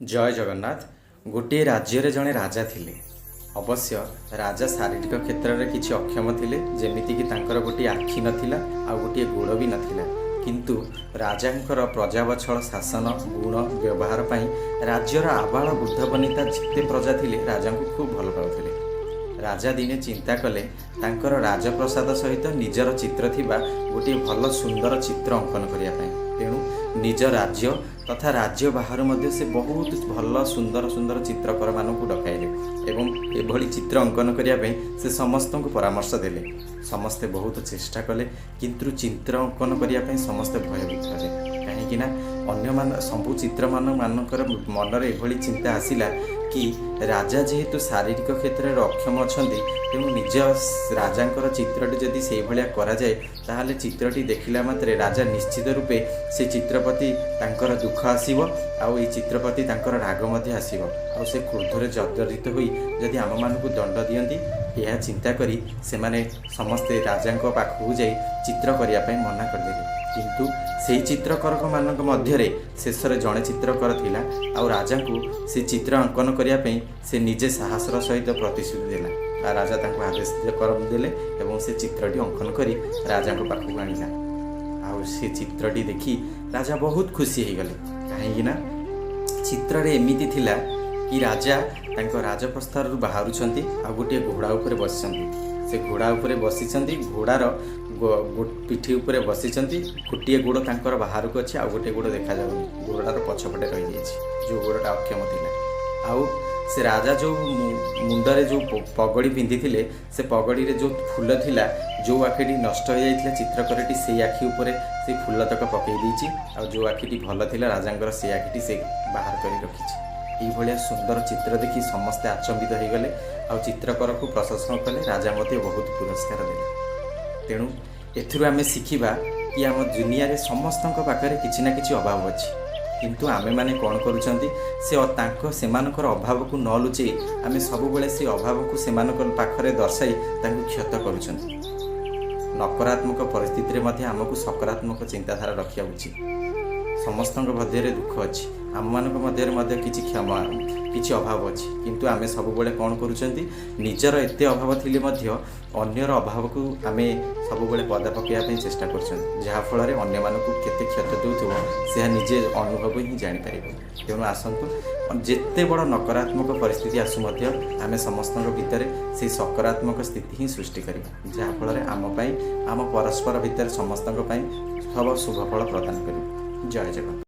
ଜୟ ଜଗନ୍ନାଥ। ଗୋଟିଏ ରାଜ୍ୟରେ ଜଣେ ରାଜା ଥିଲେ। ଅବଶ୍ୟ ରାଜା ଶାରୀରିକ କ୍ଷେତ୍ରରେ କିଛି ଅକ୍ଷମ ଥିଲେ, ଯେମିତିକି ତାଙ୍କର ଗୋଟିଏ ଆଖି ନଥିଲା ଆଉ ଗୋଟିଏ ଗୋଡ଼ ବି ନଥିଲା। କିନ୍ତୁ ରାଜାଙ୍କର ପ୍ରଜାବତ୍ସଳ ଶାସନ, ଗୁଣ, ବ୍ୟବହାର ପାଇଁ ରାଜ୍ୟର ଆବାଳ ବୃଦ୍ଧ ବନିତା ଯେତେ ପ୍ରଜା ଥିଲେ, ରାଜାଙ୍କୁ ଖୁବ୍ ଭଲ ପାଉଥିଲେ। ରାଜା ଦିନେ ଚିନ୍ତା କଲେ ତାଙ୍କର ରାଜପ୍ରସାଦ ସହିତ ନିଜର ଚିତ୍ର ଥିବା ଗୋଟିଏ ଭଲ ସୁନ୍ଦର ଚିତ୍ର ଅଙ୍କନ କରିବା ପାଇଁ। ତେଣୁ ନିଜ ରାଜ୍ୟ ତଥା ରାଜ୍ୟ ବାହାରୁ ମଧ୍ୟ ସେ ବହୁତ ଭଲ ସୁନ୍ଦର ସୁନ୍ଦର ଚିତ୍ରକରମାନଙ୍କୁ ଡକାଇଲେ ଏବଂ ଏଭଳି ଚିତ୍ର ଅଙ୍କନ କରିବା ପାଇଁ ସେ ସମସ୍ତଙ୍କୁ ପରାମର୍ଶ ଦେଲେ। ସମସ୍ତେ ବହୁତ ଚେଷ୍ଟା କଲେ, କିନ୍ତୁ ଚିତ୍ର ଅଙ୍କନ କରିବା ପାଇଁ ସମସ୍ତେ ଭୟଭୀତ ହେଲେ। କାହିଁକି ନା ଅନ୍ୟମାନ ସବୁ ଚିତ୍ରମାନଙ୍କର ମନରେ ଏଭଳି ଚିନ୍ତା ଆସିଲା କି ରାଜା ଯେହେତୁ ଶାରୀରିକ କ୍ଷେତ୍ରରେ ଅକ୍ଷମ ଅଛନ୍ତି, ତେଣୁ ନିଜ ରାଜାଙ୍କର ଚିତ୍ରଟି ଯଦି ସେଇଭଳିଆ କରାଯାଏ, ତାହେଲେ ଚିତ୍ରଟି ଦେଖିଲା ମାତ୍ରେ ରାଜା ନିଶ୍ଚିତ ରୂପେ ସେ ଚିତ୍ର ପ୍ରତି ତାଙ୍କର ଦୁଃଖ ଆସିବ ଆଉ ଏଇ ଚିତ୍ର ପ୍ରତି ତାଙ୍କର ରାଗ ମଧ୍ୟ ଆସିବ ଆଉ ସେ କ୍ରୋଧରେ ଜର୍ଜରିତ ହୋଇ ଯଦି ଆମମାନଙ୍କୁ ଦଣ୍ଡ ଦିଅନ୍ତି, ଏହା ଚିନ୍ତା କରି ସେମାନେ ସମସ୍ତେ ରାଜାଙ୍କ ପାଖକୁ ଯାଇ ଚିତ୍ର କରିବା ପାଇଁ ମନା କରିଦେଲେ। କିନ୍ତୁ ସେଇ ଚିତ୍ରକରମାନଙ୍କ ମଧ୍ୟରେ ଶେଷରେ ଜଣେ ଚିତ୍ରକର ଥିଲା ଆଉ ରାଜାଙ୍କୁ ସେ ଚିତ୍ର ଅଙ୍କନ କରିବା ପାଇଁ ସେ ନିଜେ ସାହସର ସହିତ ପ୍ରତିଶ୍ରୁତି ଦେଲା ଆଉ ରାଜା ତାଙ୍କୁ ଆଦେଶ ଦେଲେ ଏବଂ ସେ ଚିତ୍ରଟି ଅଙ୍କନ କରି ରାଜାଙ୍କ ପାଖକୁ ଆଣିଲା। ଆଉ ସେ ଚିତ୍ରଟି ଦେଖି ରାଜା ବହୁତ ଖୁସି ହେଇଗଲେ। କାହିଁକି ନା ଚିତ୍ରରେ ଏମିତି ଥିଲା କି ରାଜା ତାଙ୍କ ରାଜପ୍ରସାଦରୁ ବାହାରୁଛନ୍ତି ଆଉ ଗୋଟିଏ ଘୋଡ଼ା ଉପରେ ବସିଛନ୍ତି। ସେ ଘୋଡ଼ା ଉପରେ ବସିଛନ୍ତି, ଘୋଡ଼ାର ପିଠି ଉପରେ ବସିଛନ୍ତି। ଗୋଟିଏ ଗୋଡ଼ ତାଙ୍କର ବାହାରକୁ ଅଛି ଆଉ ଗୋଟିଏ ଗୋଡ଼ ଦେଖାଯାଉନି, ଘୋଡ଼ାର ପଛପଟେ ରହିଯାଇଛି, ଯେଉଁ ଗୋଡ଼ଟା ଅକ୍ଷମ ଥିଲା। ଆଉ ସେ ରାଜା ଯେଉଁ ମୁଣ୍ଡରେ ଯେଉଁ ପଗଡ଼ି ପିନ୍ଧିଥିଲେ, ସେ ପଗଡ଼ିରେ ଯେଉଁ ଫୁଲ ଥିଲା, ଯେଉଁ ଆଖିଟି ନଷ୍ଟ ହୋଇଯାଇଥିଲା, ଚିତ୍ରକରଟି ସେଇ ଆଖି ଉପରେ ସେଇ ଫୁଲତକ ପକାଇ ଦେଇଛି ଆଉ ଯେଉଁ ଆଖିଟି ଭଲ ଥିଲା ରାଜାଙ୍କର, ସେଇ ଆଖିଟି ସେ ବାହାର କରି ରଖିଛି। ଏଇଭଳିଆ ସୁନ୍ଦର ଚିତ୍ର ଦେଖି ସମସ୍ତେ ଆଚମ୍ବିତ ହେଇଗଲେ ଆଉ ଚିତ୍ରକରକୁ ପ୍ରଶଂସା କଲେ। ରାଜା ମଧ୍ୟ ବହୁତ ପୁରସ୍କାର ଦେଲେ। ତେଣୁ ଏଥିରୁ ଆମେ ଶିଖିବା କି ଆମ ଦୁନିଆରେ ସମସ୍ତଙ୍କ ପାଖରେ କିଛି ନା କିଛି ଅଭାବ ଅଛି, କିନ୍ତୁ ଆମେମାନେ କ'ଣ କରୁଛନ୍ତି, ସେ ତାଙ୍କ ସେମାନଙ୍କର ଅଭାବକୁ ନ ଲୁଚେଇ ଆମେ ସବୁବେଳେ ସେ ଅଭାବକୁ ସେମାନଙ୍କ ପାଖରେ ଦର୍ଶାଇ ତାଙ୍କୁ କ୍ଷତ କରୁଛନ୍ତି। ନକାରାତ୍ମକ ପରିସ୍ଥିତିରେ ମଧ୍ୟ ଆମକୁ ସକାରାତ୍ମକ ଚିନ୍ତାଧାରା ରଖିବା ଉଚିତ। ସମସ୍ତଙ୍କ ମଧ୍ୟରେ ଦୁଃଖ ଅଛି, ଆମମାନଙ୍କ ମଧ୍ୟରେ ମଧ୍ୟ କିଛି କ୍ଷମା, କିଛି ଅଭାବ ଅଛି, କିନ୍ତୁ ଆମେ ସବୁବେଳେ କ'ଣ କରୁଛନ୍ତି? ନିଜର ଏତେ ଅଭାବ ଥିଲେ ମଧ୍ୟ ଅନ୍ୟର ଅଭାବକୁ ଆମେ ସବୁବେଳେ ପଦା ପକାଇବା ପାଇଁ ଚେଷ୍ଟା କରୁଛନ୍ତି, ଯାହାଫଳରେ ଅନ୍ୟମାନଙ୍କୁ କେତେ କ୍ଷତ ଦେଉଥିବ ସେହା ନିଜେ ଅନୁଭବ ହିଁ ଜାଣିପାରିବ। ତେଣୁ ଆସନ୍ତୁ, ଯେତେ ବଡ଼ ନକାରାତ୍ମକ ପରିସ୍ଥିତି ଆସୁ ମଧ୍ୟ ଆମେ ସମସ୍ତଙ୍କ ଭିତରେ ସେଇ ସକାରାତ୍ମକ ସ୍ଥିତି ହିଁ ସୃଷ୍ଟି କରିବା, ଯାହାଫଳରେ ଆମ ପାଇଁ, ଆମ ପରସ୍ପର ଭିତରେ ସମସ୍ତଙ୍କ ପାଇଁ ସବୁ ଶୁଭଫଳ ପ୍ରଦାନ କରିବ। ଜୟ ଜଗନ୍ନାଥ।